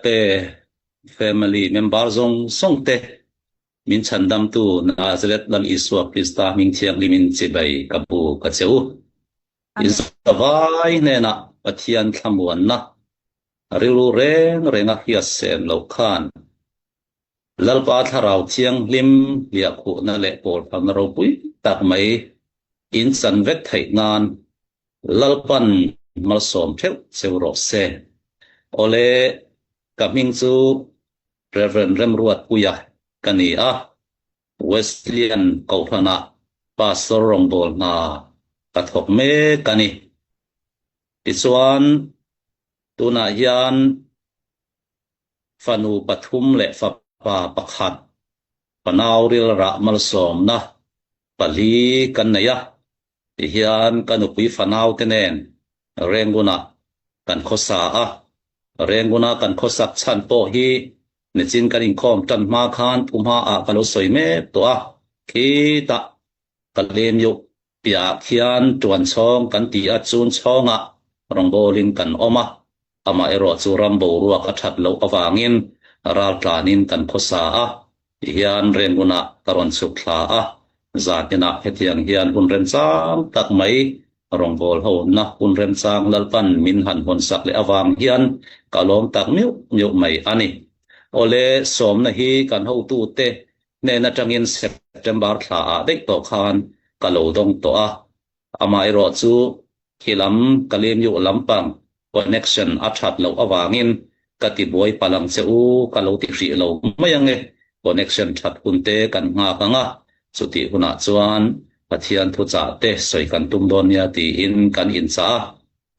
Agape family member zawng zawng te min chhandamtu Nazareth Lal Isua Krista hming thianghlimin chibai ka bu ka che u. I zavai hnenah Pathian thlamuanna rilru reng renga hriat sem loh khan Lalpa Thlarau Thianghlim hliahkhuhna leh pawlphalna ropui tak mai in chan vek theih nan Lalpan malsawm theuh cheu rawh se. Awle, ka hming chu Rev. Remruatpuia ka ni a, Wesleyan Kohhranah Pastor rawngbâwl hna ka thawk mek a ni. Tichuan, tunah hian fanu pathum leh fapa pakhat, fanau rilrah malsawmna pali kan nei a, tihian ka nupui fanaute nen Rengunah kan khawsa a. Rengunah kan khawsak chhan pawh hi nichin kan inkhawm tan hma khan thu hmaah ka lo sawi mek tawh a, khitah ka lem yuh Piahah khian tuan chhawng kan ti a, chun chhawngah rawngbawlin kan awm a, amah erawh chu ram boruak a that loh avangin raltlanin kan khawsa a, tihian Rengunah ka rawn chhuk thla a, zaninah hetiang hian hun remchang tak mai rawngbâwl hona hun remchang Lalpan min han hawnsak leh avang hian ka lawm tak miuh miuh mai a ni. Awle, sawmna hi kan hotute Hnen atangin September thla ah daih tawh khan ka lo dawng tawh a, amaherawh chu khi lam ka limyuh lampang connection a that loh avangin ka ti buai palh ang che u ka lo ti hrih lo mai ange, connection that hun te kan nghak ang a, chutih hunah chuan Pathian thuchah te sawi kan tum dawn nia tiin kan inchah a,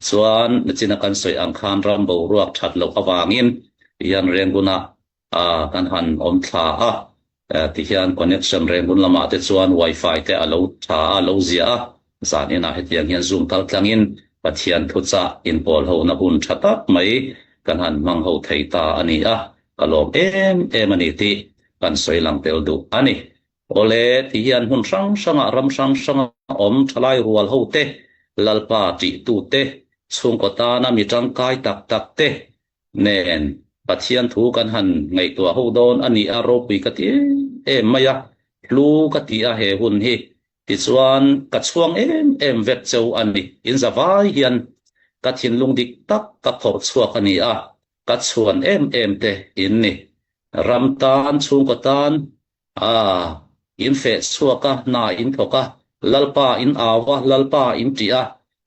chuan nachina kan sawi ang khan ram boruak that loh avangin tihian Rengunah A, kan han awm thla a, tihian connection reng hun lamah te chuan wifi te a lo tha a, a lo ziah a, zan inah hetiang hian zoom kal tlangin Pathian thuchah inpawl hona hun tha tak mai kan han hmang ho thei ta a ni a, ka lawm em em a ni tih kan sawi lang tel duh a ni. Awle, tihian hmun hrang hrangah ram hrang hranga awm thalai rual ho te, Lalpa tihtu te, chhungkaw tana mi tangkai tak tak te, Nen, Pathian thu kan han ngaihtuah ho dawn a ni a, ropui ka ti em em mai a, hlu ka ti a he hun hi. Tichuan, ka chhuang em em vek cheu a ni. In zavai hian ka thinlung dik tak ka phawrh chhuak a ni a, ka chhuan em em te in ni. Ram tan, chhungkaw tan, a in feh chhuak a, hna in thawk a, Lalpa in au a, Lalpa in ṭih a,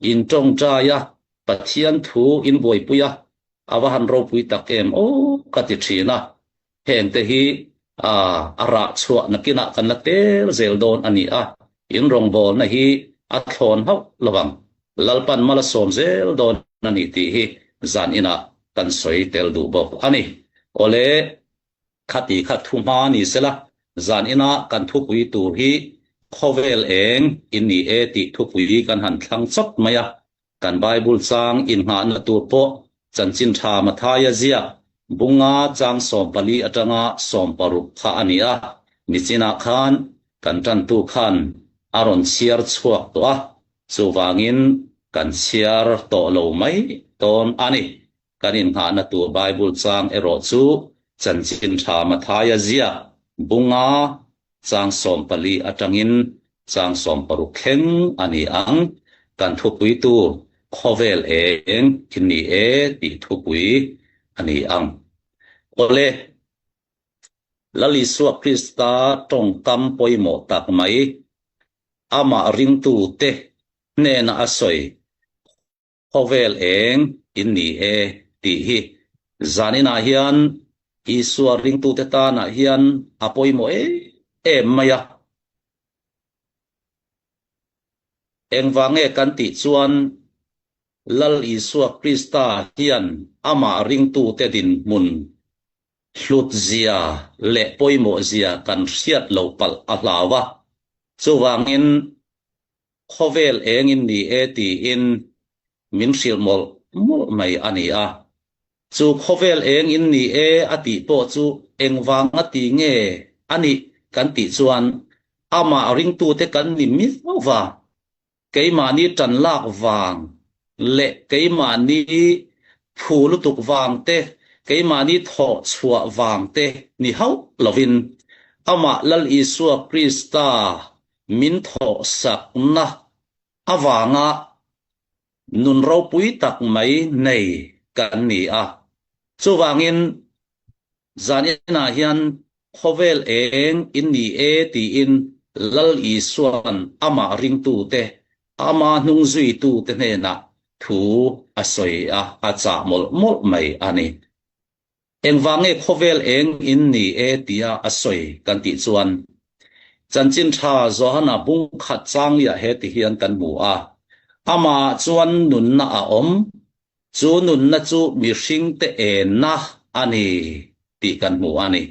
in ṭawngṭai a, Pathian thu in buaipui a, a va han ropui tak em aw ka ti thin a, heng te hi a a rah chhuah nakinah kan la tel zel dawn a ni a, in rawngbawlna hi a thlawn hauh lo ang, Lalpan mal a sawm zel dawn a ni tih hi zan inah kan sawi tel duh bawk a ni. Awle. Khati kha thu hma ni sela, zan ina kan thupui tur hi khawvel eng in ni e tih thupui kan han thlang chawp mai a. Kan Bible chang inngahna tur pawh Chanchin Tha Mathaia ziak bunga chang 14 atanga 16 kha a ni a. Nichinah khan kan tantu khan a rawn chhiar chhuak tawh a, chuvangin kan chhiar tawh lo mai dawn a ni. Kan inngahna tur Bible chang erawh chu Chanchin Tha Mathaia ziak bunga chang 14 atangin chang 16 thleng a ni ang. Kan thupui tur Khawvel eng in ni e tih thupui a ni ang. Awle, Lal Isua Krista tawngkam pawimawh tak mai, amah ringtute hnena a sawi Khawvel eng in ni e tih hi zaninah hian Isua ringtute tanah hian a pawimawh em em mai a. Engvang nge kan tih chuan Lal Isua Krista hian amah ringtute dinhmun hlutzia leh pawimawhzia kan hriat loh palh a hlau a. Chuvangin Khawvel eng in ni e tiin min hrilh mawlh mawlh mai a ni a. Chu khawvel eng in ni e a tih pawh chu engvang a ti nge a nih kan tih chuan amah ringtute kan ni miau va, keimahni tan lak vang leh keimahni phu lutuk vang te. Keimahni thawh chhuah vang te ni hauh lovin amah Lal Isua Krista min thawh sakna avanga nun ropui tak mai nei kan ni a. Chuvangin zan inah hian khawvel eng in ni e tiin Lal Isua'n amah ringtute, ama hnungzuitute hnenah thu a sawi a, a chah mawlh mawlh mai a ni. Engvang nge khawvel eng in ni e tia a sawi kan tih chuan Chanchin Tha Johana bung khat changliah he ti hian kan hmu a, amah chuan nunna a awm, chu nunna chu mihringte enna a ni tih kan hmu a ni.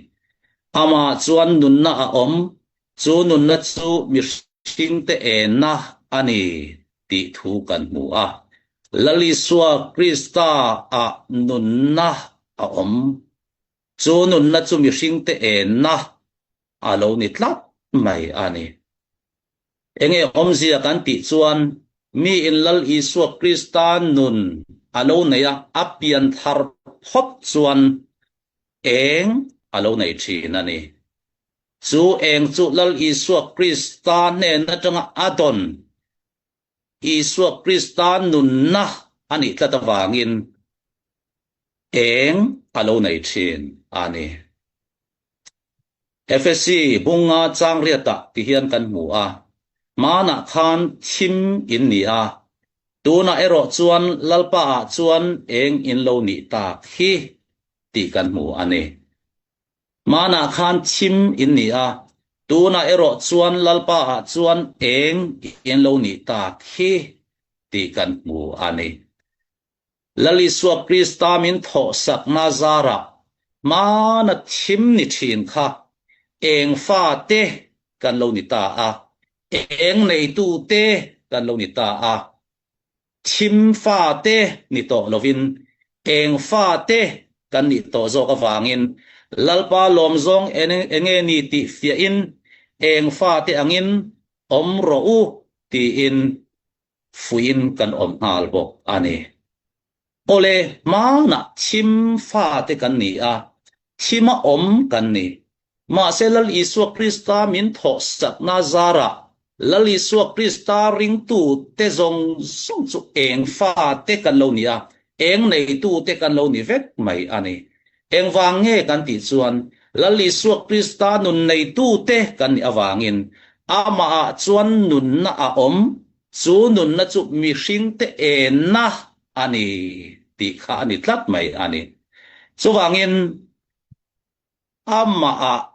Amah chuan nunna a awm, chu nunna chu mihringte enna a ni tih thu kan hmu a. Lal Isua Krista ah nunna a awm. Chu nunna chu mihringte enna a lo ni tlat mai a ni. Enge awmzia kan tih chuan miin Lal Isua Krista nun a lo nei a, a pian thar phawt chuan eng a lo nei thin a ni. Chu eng chu Lal Isua Krista hnen atanga a dawn Isua Krista nunna a nih tlat avangin eng a lo nei thin a ni. Efesi bunga changriatah ti hian kan hmu a, Hmanah khan thim in ni a, tunah erawh chuan Lalpaah chuan eng in lo nih tak hi tih kan hmu a ni. Hmanah khan thim in ni a, tunah erawh chuan Lalpaah chuan eng in lo nih tak hi tih kan hmu a ni. Lal Isua Krista min thawhsakna zarah hmana thim ni thin kha eng fate kan lo ni ta a, eng neitute kan lo ni ta a. Thim fate ni tawh lovin eng fate kan nih tawh zawk avangin Lalpa lawmzawng enge ni tih fiahin eng fate angin awm rawh u tiin fuiin kan awm nghal bawk a ni. Awle, hmanah thim fate kan ni a, thima awm kan ni. Mahse Lal Isua Krista min thawhsakna zarah Lal Isua Krista ringtute zawng zawng chu eng fate kan lo ni a, eng neitute kan lo ni vek mai a ni. Engvang nge kan tih chuan Lal Isua Krista nun neitute kan nih avangin amahah chuan nunna a awm, chu nunna chu mihringte enna a ni tih kha a ni tlat mai a ni. Chuvangin amahah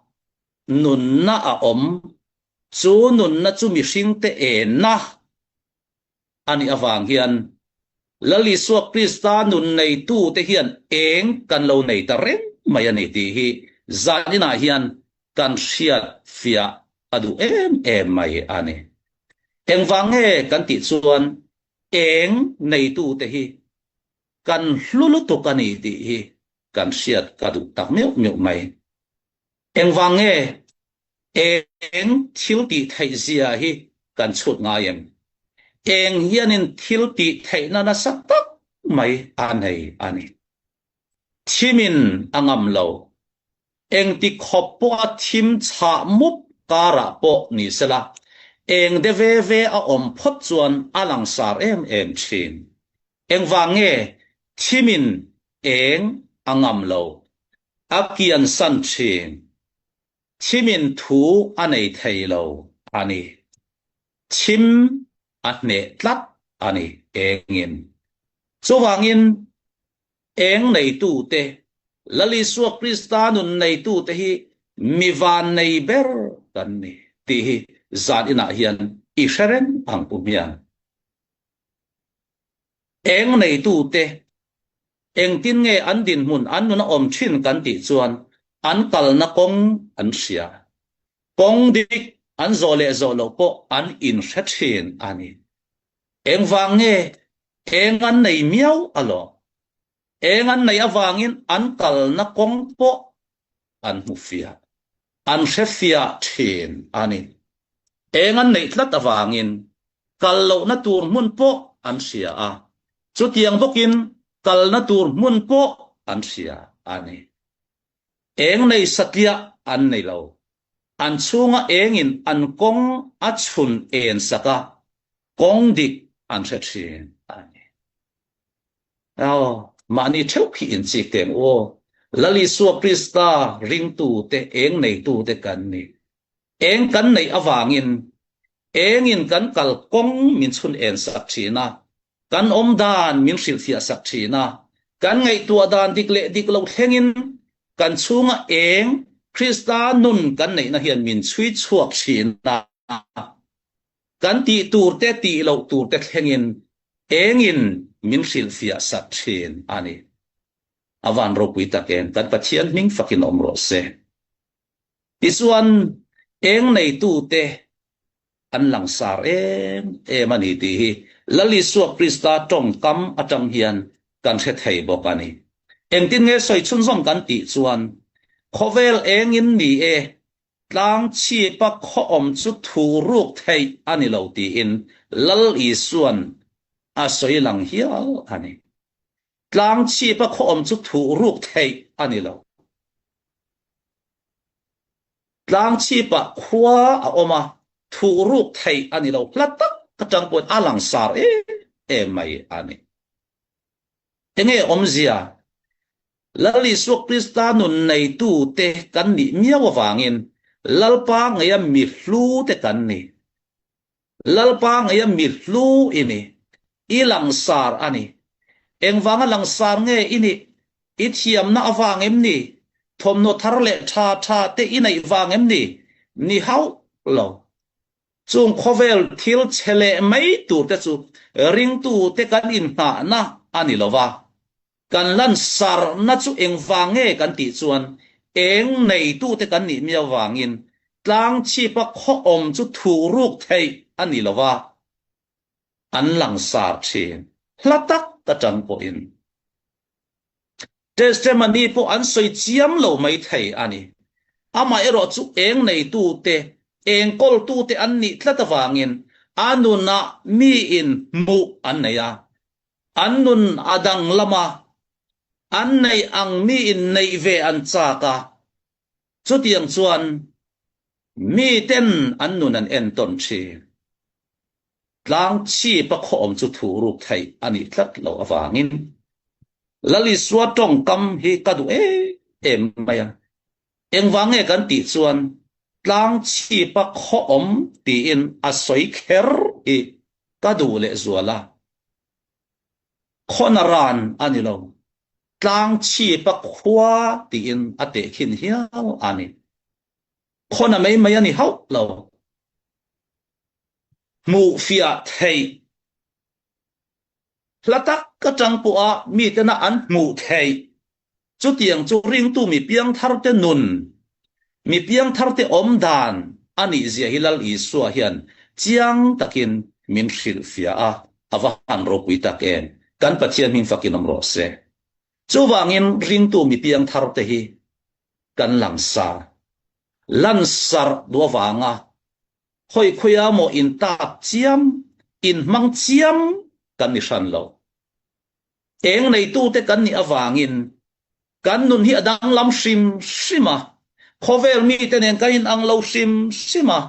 nunna a awm, chu nunna chu mihringte enna a nih avang hian Lal Isua Krista nun neitute hian eng kan lo nei ta reng mai a ni tih hi zaninah hian kan hriat fiah a duh em em mai a ni. Engvang nge kan tih chuan eng neitute hi kan hlu lutuk a ni tih hi kan hriat ka duh tak meuh meuh mai. Engvang nge eng thil tih theih zia hi kan chhut ngai em? Eng hianin thil tih theihna nasa tak mai a nei a ni. Thimin a ngam lo. Engti khawp pawha thim chhah mup karah pawh ni sela, eng de ve ve a awm phawt chuan a langsar em em thin. Engvang nge thimin eng a ngam lo? A kiansan thin. Thimin thu a nei thei lo a ni. Thim a hneh tlat a ni engin. Chuvangin eng neitute, Lal Isua Krista nun neitute hi mi van nei ber kan ni tih hi zan inah hian i hre reng ang pu hmiang. Eng neitute engtin nge an dinhmun an nun a awm thin kan tih chuan an kalna kawng an hria. Kawng dik an zawh leh zawh loh pawh an inhre thin a ni. Engvang nge eng an nei miau alawm. Eng an neih avangin an kalna kawng pawh an hmu fiah, an hre fiah thin a ni. Eng an neih tlat avangin kal lohna tur hmun pawh an hria a, chutiang bawkin kalna tur hmun pawh an hria a. a ni. Eng nei satliah an nei lo. An chhunga engin an kawng a chhun en sak a, kawng dik an hre thin a ni. Aw, mahni theuh khi inchik teng u aw. Lal Isua Krista ringtute, eng neitute kan ni. Eng kan neih avangin engin kan kal kawng min chhun en sak thin a, kan awm dan min hrilhfiah sak thin a, kan ngaihtuah dan dik leh dik lo thlengin kan chhunga eng Krista nun kan neihna hian min chhui chhuak thin a. Kan tih tur te tih loh tur te thlengin engin min hrilhfiah sak thin a ni. A van ropui tak em, kan Pathian hming fakin awm rawh se. Tichuan, eng neitute an langsar em em a ni tih hi Lal Isua Krista tawngkam atang hian kan hre thei bawk a ni. Engtin nge sawi chhunzawm kan tih chuan, Khawvel engin ni e, tlang chhipa khaw awm chu thu ruk theih a ni lo tiin Lal Isua'n a sawi lang hial a ni. Tlang chhipa khaw awm chu thu ruk theih a ni lo. Tlang chhipah khua a awm a, thuh ruk theih a ni lo. Hla tak atang pawhin a langsar em em mai a ni. Enge awmzia? Lal Isua Krista nun neitute kan nih miau avangin Lalpa ngeia mi hlu te kan ni. Lalpa ngeia mi hlu i ni. I langsar a ni. Engvanga langsar nge i nih? I thiamna avang em ni? Thawmhnaw thar leh tha tha te i neih vang em ni? Ni hauh lo. Chung khawvel thil chhe leh mai tur te chu ringtute kan inngahna a ni lo va. Kan lansarna chu engvang nge kan tih chuan eng neitute kan nih miau vangin tlang chhipa khaw awm chu thuh ruk theih a ni lo va, an langsar thin. Hla tak atang pawhin Testimony pawh an sawi chiam lo mai thei a ni. Amaherawh chu eng neitute, eng kawltute an nih tlat avangin a nunah miin hmuh an nei a. An nun a danglam a, an neih ang miin neih ve an chak a. Chutiang chuan miten an nun an entawn thin. Tlang chhipa khaw awm chu thu ruk theih a nih tlat loh avangin Lal Isua tawngkam hi ka duh em em mai a. Engvang nge kan tih chuan tlang chhipa khaw awm tiin a sawi kher hi ka duh lehzual a. Khawna ran a ni lo, tlang chhipa khua tiin a tehkhin hial a ni. Khawna mai mai a ni hauh lo. Hmuhfiah theih hla tak atang pawha mitena an hmuh theih chutiang chu ringtu mi piangtharte nun, mi piangtharte awmdan a nih zia hi Lal Isua hian chiang takin min hrilhfiah a, a va han ropui tak em! Kan Pathian hming fakin awm rawh se. Chuvangin ringtu mi piangtharte hi kan langsar, lansarh duh avanga Hawi khuia maw in tap chiam, in hmang chiam kan ni hran lo. Eng neitute kan nih avangin kan nun hi a danglam hrim hrim a, khawvel mite nen kan inang lo hrim hrim a,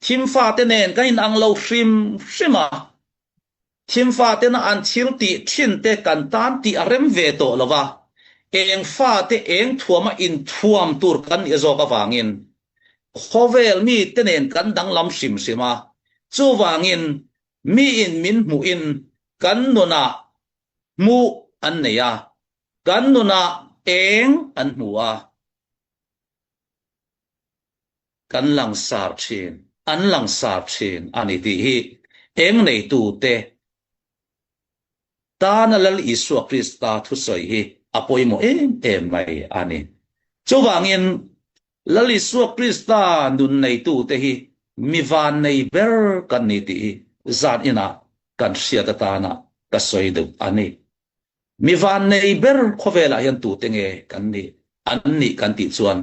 thimfate nen kan inang lo hrim hrim a, Thimfatena an thil tih thin te kan tan tih a rem ve tawh lo va, eng fate eng thuama inthuam tur kan nih zawk avangin khawvel mite nen kan danglam hrim hrim a, chuvangin miin min hmuhin kan nunah hmuh an nei a, kan nunah eng an hmu a. Kan langsar thin, an langsar thin a ni tih hi eng neitute tana Lal Isua Krista thusawi hi a pawimawh em em mai a ni. Chuvangin Lal Isua Krista nun neitute hi mi vannei ber kan ni tih hi zan inah kan hriat atana ka sawi deuh a ni. Mi vannei ber khawvelah hian tute nge kan nih? An nih kan tih chuan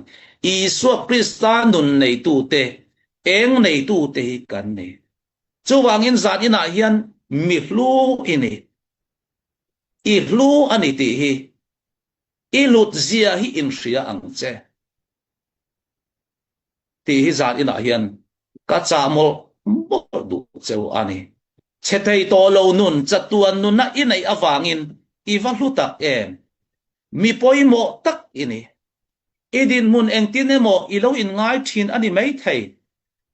Isua Krista nun neitute, eng neitute hi kan ni. Chuvangin zan inah hian mi hlu i ni. I hlu a ni tih hi. I hlut zia hi inhria ang che. Tih hi zan inah hian ka chah mawlh mawlh duh cheu a ni. Chhe thei tawh lo nun chatuan nuna i neih avangin i va hlu tak em? Mi pawimawh tak i ni. I dinhmun engtin emaw i lo inngai thin a ni maithei.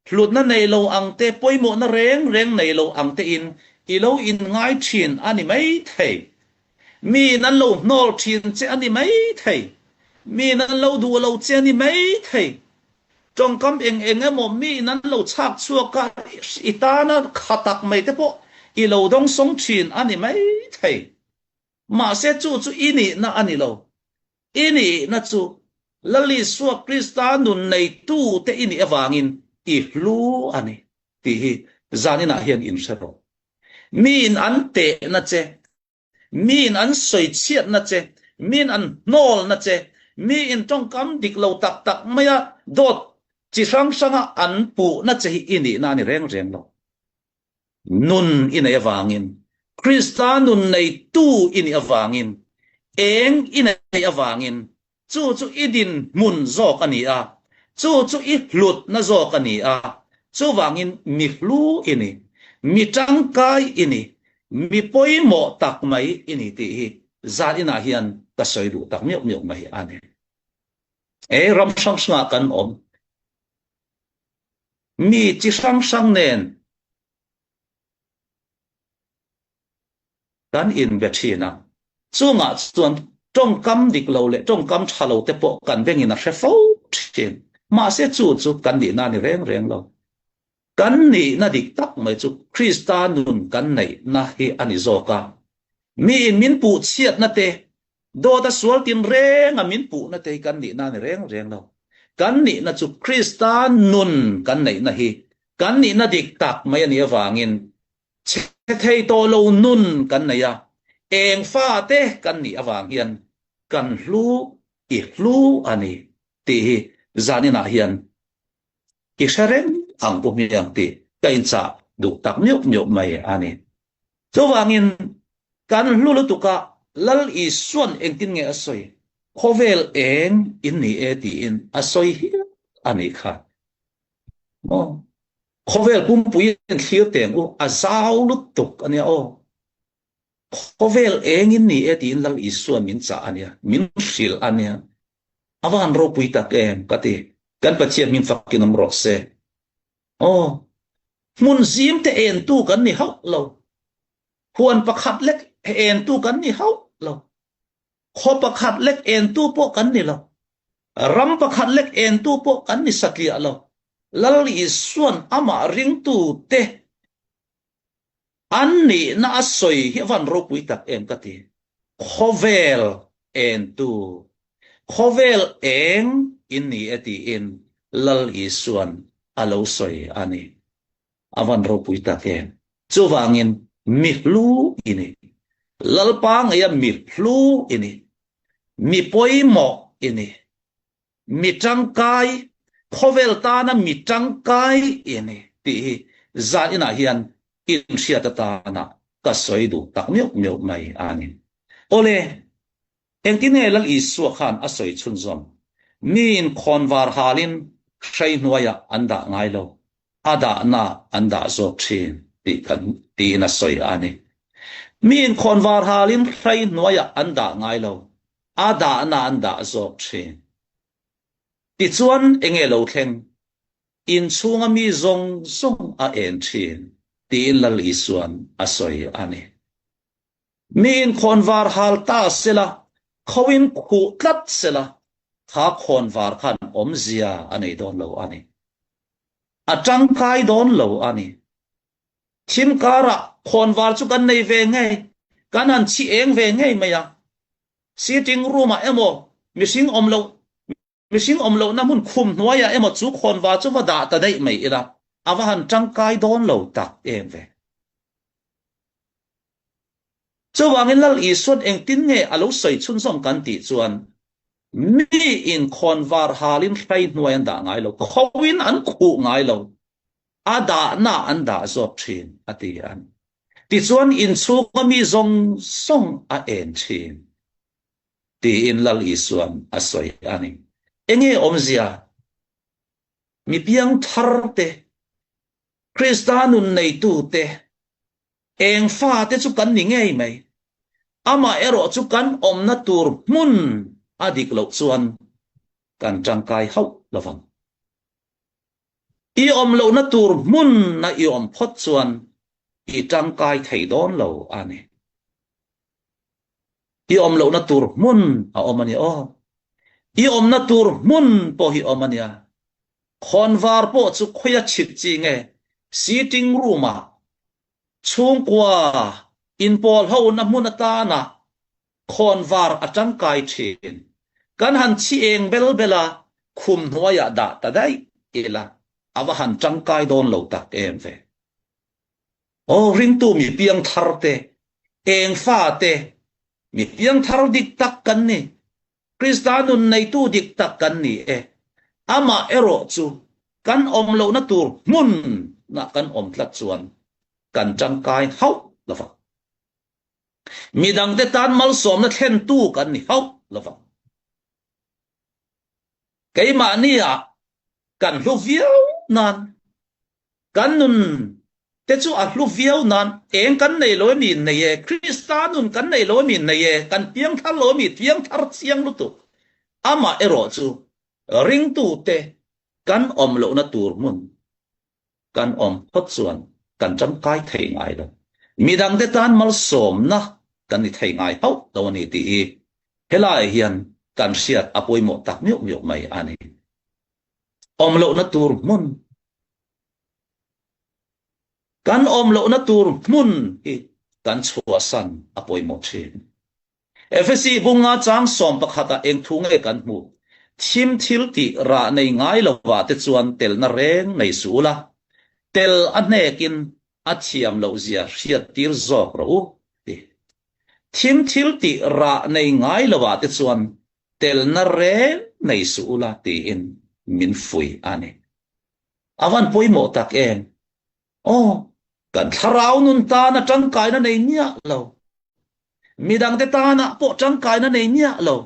Hlutna nei lo ang te, pawimawhna reng reng nei lo ang tein i lo inngai thin a ni maithei. Miin an lo hnawl thin che a ni maithei. Miin an lo duh lo che a ni maithei. Tawngkam eng eng emaw miin an lo chhak chhuak a, i tana kha tak mai te pawh i lo dawngsawng thin a ni maithei. Mahse chu chu i nihna a ni lo. I nihna chu Lal Isua Krista nun neitute i nih avangin i hlu a ni tih hi zaninah hian inhre rawh. Miin an tehna che, miin an sawichhiatna che, miin an hnawlna che, miin tawngkam dik lo tak tak maia dawt chi hrang hranga an puhna che hi i nihna a ni reng reng lo. Nun i neih avangin, Krista nun neitu i nih avangin, eng i neih avangin, chu chu i dinhmun zawk a ni a, chu chu i hlutna zawk a ni a, chuvangin mi hlu i ni, mi tangkai i ni, mi pawimawh tak mai i ni tih hi zaninah hian ka sawi duh tak miauh miauh mai a ni. E ram hrang hrangah kan awm. Mi chi hrang hrang nen kan inbe thin a, chungah chuan tawngkam dik lo leh tawngkam tha lo te pawh kan bengin a hre fo thin. Mahse chu chu kan nihna a ni reng reng lo. Kan nihna dik tak mai chu Krista nun kan neihna hi a ni zawk a. Miin min puh chhiatna te Dawt a sual tin reng a min puhna te hi kan nihna a ni reng reng lo. Kan nihna chu Krista nun kan neihna hi kan nihna dik tak mai a nih avangin chhe thei tawh lo nun kan nei a, eng fate kan nih avang hian kan hlu i hlu a ni tih hi zaninah hian i hre reng ang pu hmiang tih ka inchah duh tak miauh miauh mai a ni. Chuvangin kan hlu lutuk a, Lal Isuan engtin nge a sawi? Khawvel eng in ni e tiin a sawi hial a nih kha. Maw? Khawvel pumpui in thlir teng u, a zau lutuk a nia aw. Khawvel eng in ni e tiin Lal Isuan min chah a nia, min hrilh a nia. A va han ropui tak em ka ti. Kan Pathian hming fakin awm rawh se. Aw, hmun zim te entu kan ni hauh lo. Huan pakhat lek entu kan ni hauh lo. Khaw pakhat lek entu pawh kan ni lo. Ram pakhat lek entu pawh kan ni satliah lo. Lal Isuan amah ringtu te An nihna a sawi hi a van ropui tak em ka ti. Khawvel entu, khawvel eng in ni e tiin Lal Isuan a lo sawi a ni. A van ropui tak em. Chuvangin mi hlu i ni. Lalpa ngeia mi hlu i ni. Mi pawimawh i ni. Mi tangkai, khawvel tana mi tangkai i ni tih hi zan inah hian inhriat atana ka sawi duh tak miauh miauh mai a ni. Awle, engtin nge Lal Isua khan a sawi chhunzawm? Miin khawnvar halin hrei hnuaiah an dah ngai lo, a dahna an dah zawk thin tih kan tiin a sawi a ni. Miin khawnvar halin hrei hnuaiah an dah ngai lo, A dahna an dah zawk thin. Tichuan enge lo thleng? Inchhunga mi zawng zawng a en thin tiin Lal Isuan a sawi a ni. Miin khawnvar hal ta sela, khoin khuh tlat sela, kha khawnvar khan awmzia a nei dawn lo a ni. A tangkai dawn lo a ni. Thim karah khawnvar chu kan nei ve ngei, kan han chhi eng ve ngei mai a. Sitting room-ah emaw, mihring awm loh, mihring awm lohna hmun khum hnuaiah emaw chu khawnvar chu va dah ta daih mai ila, a va han tangkai dawn lo tak em ve. Chuvangin Lal Isuan engtin nge a lo sawi chhunzawm kan tih chuan, miin khawnvar halin hrei hnuai an dah ngai lo, khoin an khuh ngai lo, A dahna an dah zawk thin, a ti a. Tichuan inchhunga mi zawng zawng a en thin. Tiin Lal Isuan a sawi a ni. Enge awmzia? Mi piangthar te, Krista nun neitu te, eng fate chu kan ni ngei mai. Amah erawh chu kan awmna tur hmun a dik loh chuan kan tangkai hauh lovang. I awm lohna tur hmun a i awm phawt chuan i tangkai thei dawn lo a ni. I awm lohna tur hmun a awm a nia aw. I awmna tur hmun pawh hi awm a nia. Khawnvar pawh chu khawia chhit chi nge sitting room ah chhungkua inpawl hona hmun atana khawnvar a tangkai thin. Kan han chhi eng bel bel a, khum hnuaiah dah ta daih ila, a va han tangkai dawn lo tak em ve. Aw ringtu mi piangthar te, eng fa te, mi piangthar dik tak kan ni, Krista nun neitu dik tak kan ni e. Amah erawh chu kan awm lohna tur hmunah kan awm tlat chuan kan tangkai hauh lo vang. Midangte tan malsawmna thlentu kan ni hauh lo vang. Keimahnia kan hlu viau nan, kan nun te chu a hlu viau nan, eng kan nei lo emi nei e, Krista nun kan nei lo emi nei e, kan piangthar lo emi piangthar chiang lutuk. Amah erawh chu ringtute kan awm lohna tur hmun Kan awm phawt chuan kan tangkai thei ngai lo. Midangte tan malsawmna kan ni thei ngai hauh lo a ni tih hi helaiah hian kan hriat a pawimawh tak miauh miauh mai a ni. Awm lohna tur hmun Kan awm lohna tur hmun hi kan chhuahsan a pawimawh thin. Efesi bunga chang sawm pakhatah eng thu nge kan hmuh? Thim thil tih rah nei ngai lovah te chuan telna reng nei suh ula, tel a hnekin a thiam loh zia hriat tir zawk rawh u, ti. Thim thil tih rah nei ngai lovah te chuan telna reng nei suh ula tiin min fuih a ni. A van pawimawh tak em? Aw, kan thlarau nun tana tangkaina nei miah lo. Midangte tanah pawh tangkaina nei miah lo.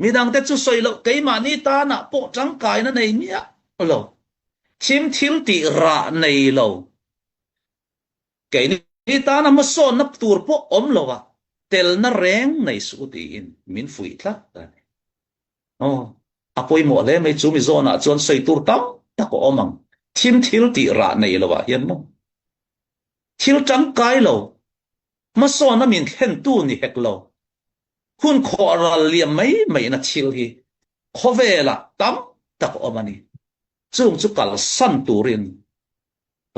Midangte chu sawi loh keimahni tanah pawh tangkaina nei miah lo. Thim thil tih rah nei lo. Keini tana hmasawnna tur pawh awm lo a, telna reng nei suh u tiin min fuih tlat a ni. Aw, a pawimawh hle mai chu mi zawnah chuan sawi tur tam tak a awm ang. Thim thil tih rah nei lo ah hian maw? Thil tangkai lo, hmasawna min thlentu ni hek lo, hun khawh ral liam mai maina thil hi khawvelah tam tak a awm a ni. Chung chu kalsan turin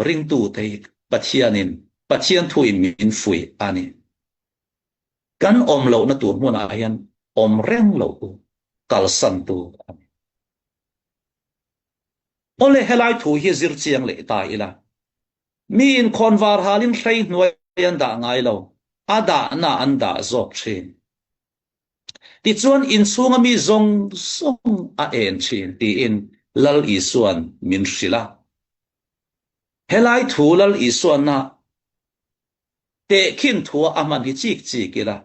ringtute hi Pathianin Pathian thuin min fuih a ni. Kan awm lohna tur hmunah hian awm reng loh tu, kalsan tu a ni. Awle helai thu hi zir chiang leh ta ila. Mi in khawnvar halin hrei hnuai an dah ngai lo, a dahna an dah zawk thin. Tichuan inchhunga mi zawng zawng a en thin tiin Lal Isuan min hrilh a. Helai thu Lal Isuana Tehkhin thua a hman hi chik chik ila,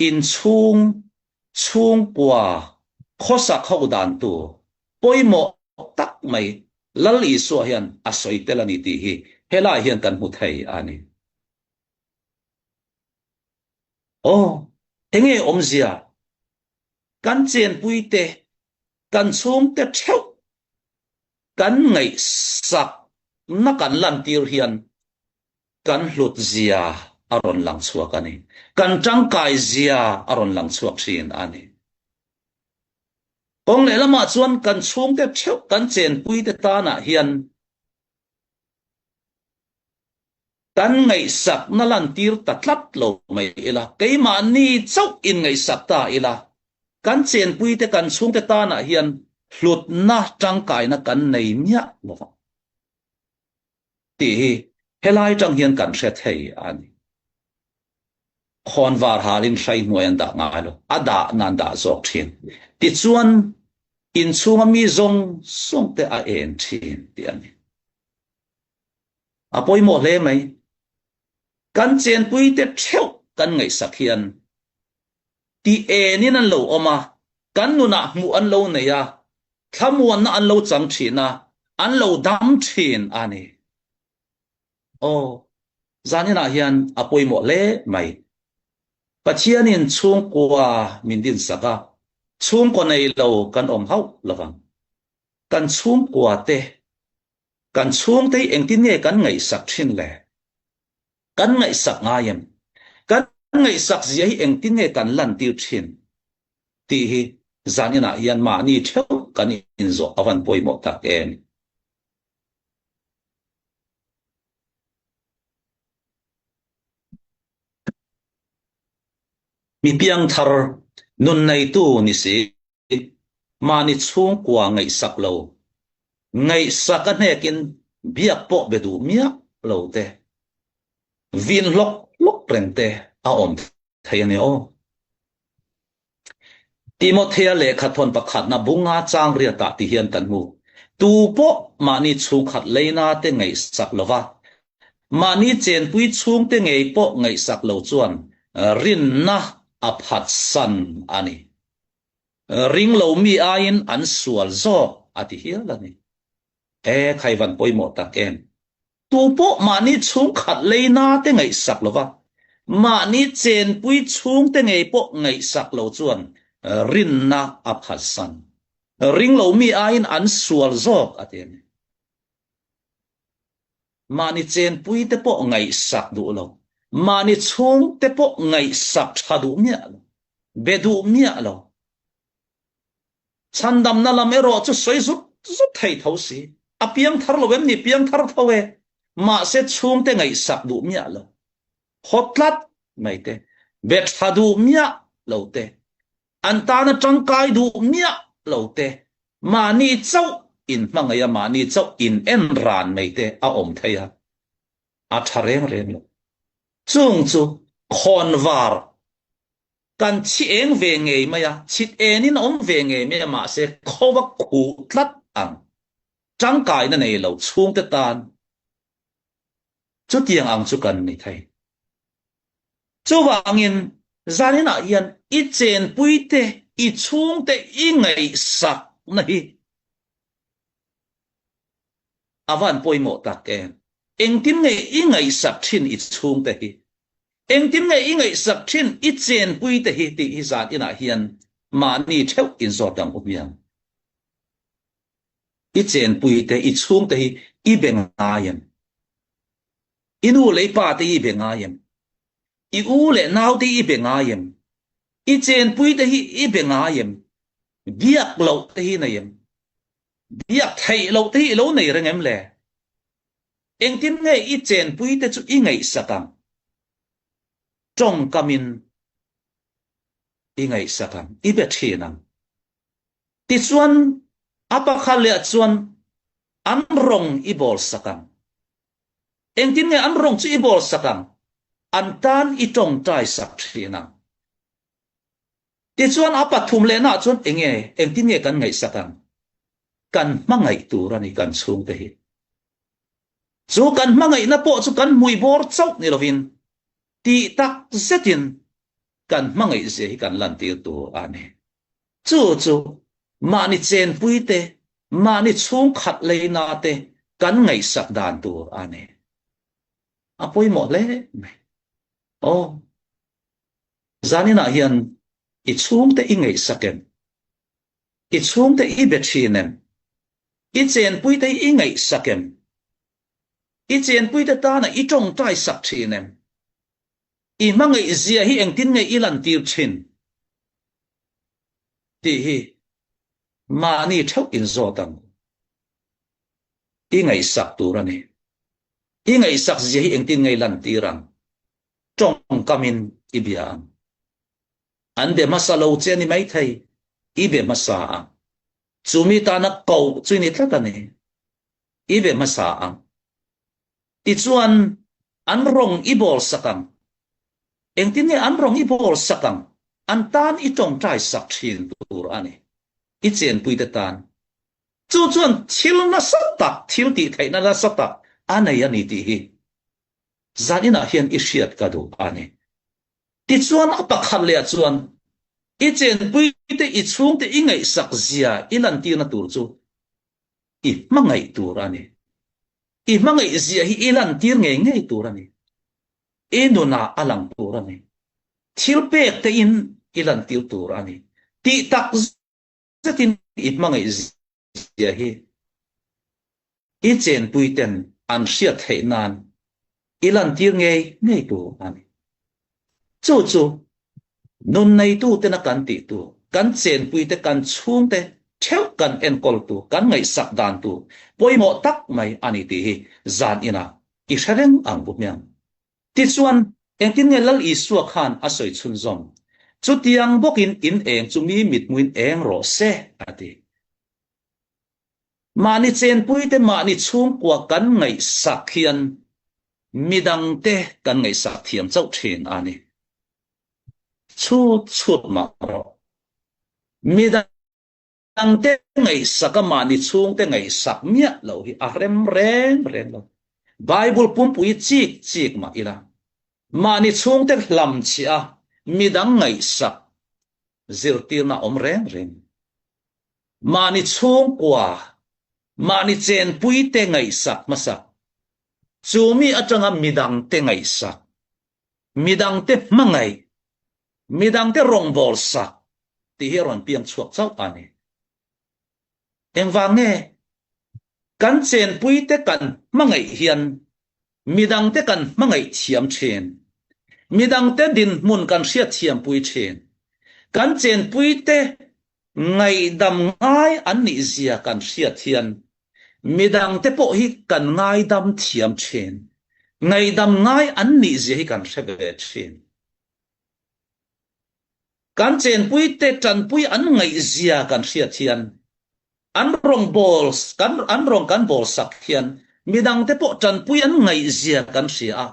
inchhung chhungkua khawsak ho dan tur pawimawh tak mai Lal Isua hian a sawi tel a ni tih hi helai hian kan hmu thei a ni. Aw, enge awmzia? Kan chenpuite, kan chhungte theuh kan ngaihsakna kan lantir hian Kan hlut zia a rawn lang chhuak a ni. Kan tangkai zia a rawn lang chhuak thin a ni. Kawng lehlamah chuan kan chhungte theuh kan chenpuite tanah hian kan ngaihsakna lantir ta tlat lo mai ila, keimahni chauh inngaihsak ta ila, kan chenpuite kan chhungte tanah hian hlutna tangkaina kan nei miah lo vang. Tih hi helai tang hian kan hre thei a ni. Khawnvar halin hrai hnuai an dah ngai lo, a dah nan dah zawk thin. Tichuan inchhunga mi zawng zawng te a en thin tih a ni. A pawimawh hle mai. Kan chenpui te theuh kan ngaihsak hian. Tih enin an lo awm a, kan nunah hmuh an lo nei a, thlamuanna an lo chang thin a, an lo dam thin a ni. Aw, zaninah hian a pawimawh hle mai. Pathianin chhungkua min dinsak a, chhungkaw nei lo kan awm hauh lovang. Kan chhungkua te, kan chhungte hi engtin nge kan ngaihsak thin le? Kan ngaihsak ngai em? Kan ngaihsak zia hi engtin nge kan lantir thin? Tih hi zaninah hian mahni theuh kan inzawh a van pawimawh tak em? Mi piangthar nun neitu ni si, mahni chhungkua ngaihsak lo, ngaihsak a hnekin biak pawh be duh miah lo te, vin hlawk hlawk reng te a awm thei a ni aw. Timothea lehkha thawn pakhatna bunga chang riatah ti hian kan hmu. Tu pawh mahni chhungkhat leina te ngaihsak lova, mahni chenpui chhungte ngei pawh ngaihsak lo chuan rinna a phatsan a ni. Ring lo mi aiin an sual zawk a ti hial a ni. He khaivan pawimawh tak em? Tu pawh mahni chhungkhat leina te ngaihsak lova, mahni chenpui chhungte ngei pawh ngaihsak lo chuan rinna a phatsan. Ring lo mi aiin an sual zawk a ti a ni. Mahni chenpui te pawh ngaihsak duh lo, mahni chhungte pawh ngaihsak tha duh miah lo, be duh miah lo. Chhandamna lam erawh chu sawi zut zut thei tho si. A piangthar lo em ni? Piangthar tho e. Mahse chhungte ngaihsak duh miah lo. Haw tlat mai te. Be tha duh miah lo te. An tana tangkai duh miah lo te. Mahni chauh in hmangaih a, mahni chauh in en ran mai te a awm thei a. A tha reng reng lo. Chung chu khawnvar Kan chhi eng ve ngei mai a, chhit enin a awm ve ngei mai a, mahse khaw a khuh tlat ang. Tangkaina nei lo chhungte tan chutiang ang chu kan ni thei. Chuvangin zaninah hian i chenpuite, i chhungte i ngaihsakna hi A van pawimawh tak em? Engtin nge i ngaihsak thin i chhungte hi? Engtin nge i ngaihsak thin i chenpuite hi tih hi zan inah hian mahni theuh inzawt ang u hmiang. I chenpuite, i chhungte hi i be ngai em? I nu leh i pa te hi i be ngai em? I u leh nau te hi i be ngai em? I chenpuite hi i be ngai em? Biak loh te hi nei em? Biak theih loh te hi i lo nei reng em le? Engtin nge i chenpui te chu i ngaihsak ang? Tawngkamin i ngaihsak ang, i be thin ang. Tichuan, a pakhat leh chuan an rawng i bawlsak ang. Engtin nge an rawng chu i bawlsak ang? An tan i tawngtaisak thin ang. Tichuan a pathum lehnaah chuan enge, engtin nge kan ngaihsak ang? Kan hmangaih tur a ni kan chhungte hi. Chu kan hmangaihna pawh chu kan hmui bawr chauh ni lovin tih tak zetin kan hmangaih zia hi kan lantir tur a ni. Chu chu mahni chenpui te, mahni chhungkhat leina te kan ngaihsak dan tur a ni. A pawimawh hle mai. Aw. Zaninah hian i chhungte i ngaihsak em? I chhungte i be thin em? I chenpuite i ngaihsak em? I chenpuite tana i tawngtai sak thin em? I hmangaih zia hi engtin nge i lantir thin? Tih hi mahni theuh inzawt ang. I ngaihsak tur a ni. I ngaihsak zia hi engtin nge i lantir ang? Tawngkamin i bia ang. An be hmasa lo che a ni maithei, i be hmasa ang. Chumi tana koh chu i ni tlat a ni, i be hmasa ang. Tichuan, an rawng i bawl sak ang. Engtin nge an rawng i bawl sak ang? An tan i tawngtai sak thin tur a ni, i chenpuite tan. Chu chuan thil nasa tak, thil tih theihna nasa tak a nei a ni tih hi Zaninah hian i hriat ka duh a ni. Tichuan a pakhat leh ah chuan. I chenpuite, i chhungte i ngaihsak zia i lantirna tur chu i hmangaih tur a ni. I hmangaih zia hi i lantir ngei ngei tur a ni. I nunah a lang tur a ni. Thil pek te in i lantir tur a ni. Tih tak zetin i hmangaih zia hi i chenpui ten an hriat theih nan i lantir ngei ngei tur a ni. Chu chu nun neitu tena kan tih tur, kan chenpui te, kan chhungte theuh kan enkawl tur, kan ngaihsak dan tur pawimawh tak mai a ni tih hi zan inah i hre reng ang u hmiang. Tichuan, engtin nge Lal Isua khan a sawi chhunzawm? Chutiang bawkin in eng chu mi mithmuin eng rawh se, a ti. Mahni chenpuite mahni chhungkua kan ngaihsak hian midangte kan ngaihsak thiam chauh thin a ni. Chhut chhut mah rawh. Midangte ngaihsaka mahni chhungte ngaihsak miah lo hi a rem reng reng lo. Bible pumpui chik chik mah ila, mahni chhungte hlamchhiah a midang ngaihsak zirtirna awm reng reng. Mahni chhungkua, mahni chenpuite ngaihsak hmasak, chu mi atanga midangte ngaihsak, midangte hmangaih, midangte rawngbawlsak tih hi a rawn piang chhuak chauh a ni. Engvang nge? Kan chenpuite kan hmangaih hian midangte kan hmangaih thiam thin. Midangte dinhmun kan hriat thiampui thin. Kan chenpuite ngaihdam ngai an nih zia kan hriat hian midangte pawh hi kan ngaidam thiam thin. Ngaihdam ngai an nih zia hi kan hre ve thin. Kan chenpuite tanpui an ngaih zia kan hriat hian an rawn bawl kan an rawn kan bawl sak hian midangte pawh tanpui an ngaih zia kan hria a,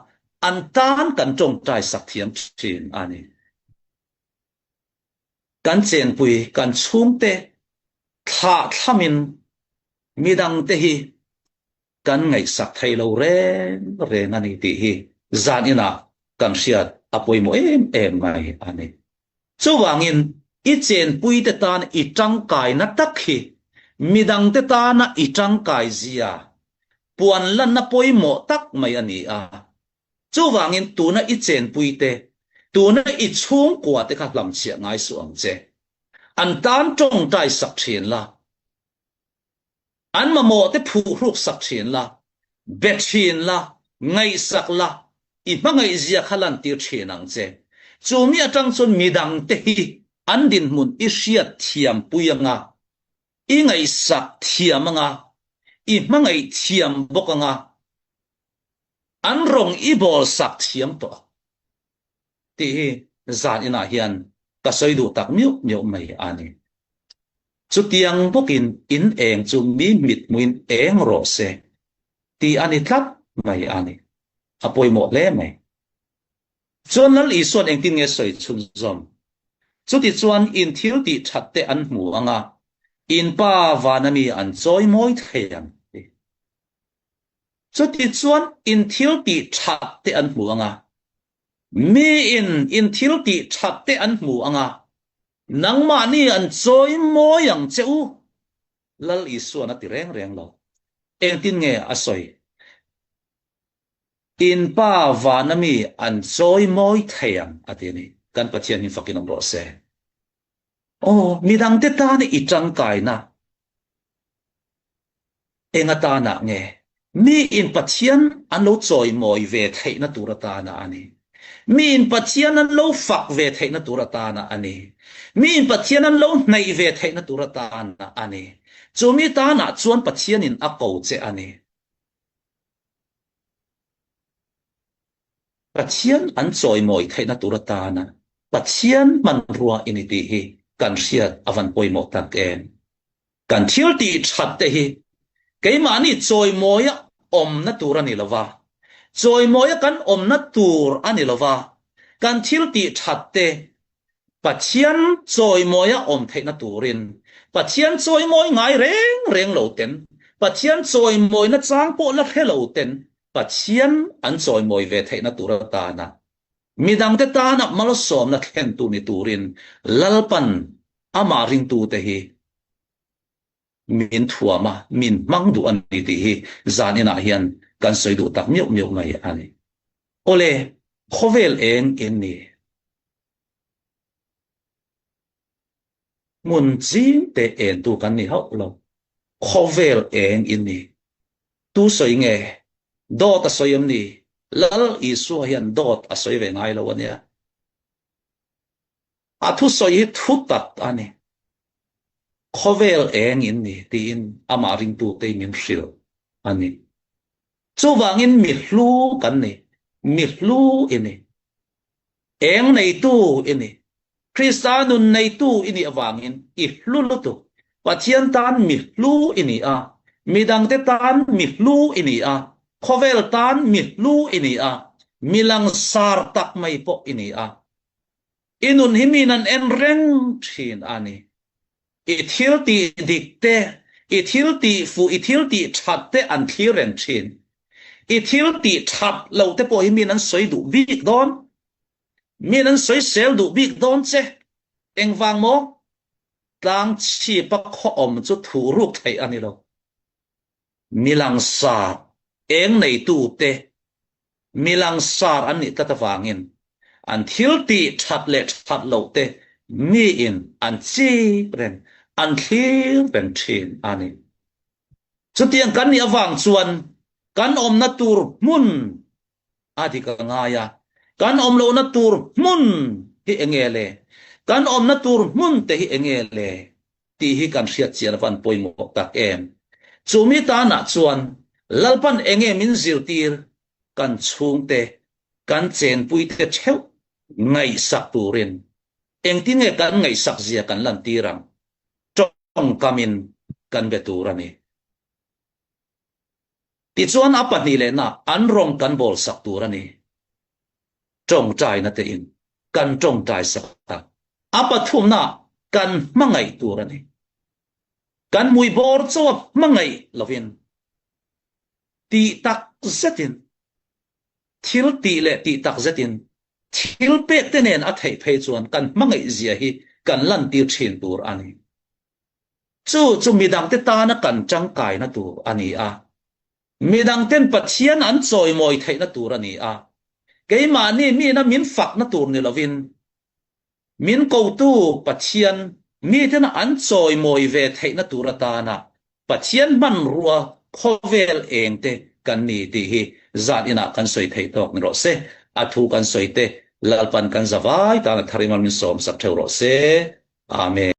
an tan kan tawngtai sak thiam thin a ni. Kan chenpui kan chhungte thlah thlamin midangte hi kan ngaihsak thei lo reng reng a ni tih hi zan inah kan hriat a pawimawh em em mai a ni. Chuvangin i chenpuite tan i tangkaina tak hi midangte tana i tangkai zia puan lanna pawimawh tak mai a ni a. Chuvangin tuna i chenpuite, tuna i chhungkuate kha hlamchhiah ngai suh ang che. An tan tawngtai sak thin la. An mamawh te phuhruk sak thin la, be thin la, ngaihsak la, i hmangaihzia kha lantir thin ang che. Chu mi atang chuan midang te hi an dinhmun i hriat thiam pui anga, i ngaihsak thiam anga, i hmangaih thiam bawk anga, an rawng i bawl sak thiam tawh ang tih hi zan inah hian ka sawi duh tak miuh miuh mai a ni. Chutiang bawkin in eng chu mi mithmuin eng rawh se tih a ni tlat mai a ni. A pawimawh hle mai. Chuan Lal Isua'n engtin nge sawi chhunzawm? Chutichuan in thil tih that te an hmu ang a, in Pa vana mi an chawi mawi thei ang ti. Chutichuan in thil tih that te an hmu ang a, miin in thil tih that te an hmu ang a, Nangmahni an chawi mawi ang che u, Lal Isua'n a ti reng reng lo. Engtin nge a sawi? In Pa vana mi an chawi mawi thei ang, a ti a ni. Kan Pathian hi fakin awm rawh se. Aw, midangte tana i tangkaina Eng atanah nge miin Pathian an lo chawimawi ve theihna tur atana a ni? Miin Pathian an lo fak ve theihna tur atana a ni. Miin Pathian an lo hnaih ve theihna tur atana a ni. Chu mi tanah chuan Pathianin a ko che a ni. Pathian an chawimawi theihna tur atana Pathian hmanrua i ni tih hi kan hriat a van pawimawh tak em? Kan thil tih that te hi keimahni chawimawia awmna tur a ni lo va, chawimawia kan awmna tur a ni lo va, kan thil tih that te Pathian chawimawia awm theihna turin Pathian chawimawi ngai reng reng lo ten, Pathian chawimawina chang pawh la hre lo ten Pathian an chawimawi ve theihna tur atana. Midangte tana malsawmna thlentu ni turin Lalpan amah ringtute hi min thuam a, min hmang duh a ni tih hi zan inah hian kan sawi duh tak miauh miauh mai a ni. Awle, khawvel eng in ni? Hmun zing te entu kan ni hauh lo. Khawvel eng in ni? Tu sawi nge? Dawt a sawi em ni? Lal Isua hian dawt a sawi ve ngai lo a nia. A thusawi hi thu tak a ni. Khawvel eng in ni tiin amah ringtute min hrilh a ni. Chuvangin mi hlu kan ni, mi hlu i ni. Eng neitu i ni. Krista nun neitu i nih avangin i hlu lutuk. Pathian tan mi hlu i ni a, midangte tan mi hlu i ni a, khawvel tan mi hlu i ni a, mi langsar tak mai pawh i ni a. I nun hi min an en reng thin a ni. I thil tih dik te, i thil tih fuh, i thil tih that te an thlir reng thin. I thil tih that lo te pawh hi min an sawi duh bik dawn. Min an sawi sel duh bik dawn che. Engvang maw? Tlang chhipa khaw awm chu thuh ruk theih a ni lo. Mi langsar eng neitu te mi langsar an nih tlat avangin an thil tih that leh that loh te miin an chik reng, an thlir reng thin a ni. Chutiang kan nih avang chuan kan awmna tur hmun a dik a ngai a, kan awm lohna tur hmun hi enge le? Kan awmna tur hmun te hi enge le? Tih hi kan hriat chian avan pawimawh tak em. Chumi tanah chuan Lalpan enge min zirtir kan chhungte, kan chenpuite theuh ngaihsak turin engtin nge kan ngaihsak zia kan lantir ang? Tawngkamin kan be tur a ni. Tichuan a pahnih lehna an rawng kan bawl sak tur a ni. Tawngtaina tein kan tawngtai sak a. A pathumna kan hmangaih tur a ni. Kan hmui bawr chaw a hmangaih lovin tih tak zetin thil tih leh tih tak zetin thil pek te nen a theih phei chuan kan hmangaih zia hi kan lantir thin tur a ni. Chu chu midangte tana kan tangkaina tur a ni a. Midangten Pathian an chawimawi theihna tur a ni a. Keimahni mina min fakna tur ni lovin, min kotu Pathian mitena an chawimawi ve theihna tur atana Pathian hmanrua khawvel engte kan ni tih hi zan inah kan sawi theih tawk ni rawh se. A thu kan sawi te Lalpan kan zavai tana thar ingal min sawmsak theuh rawh se. Amen.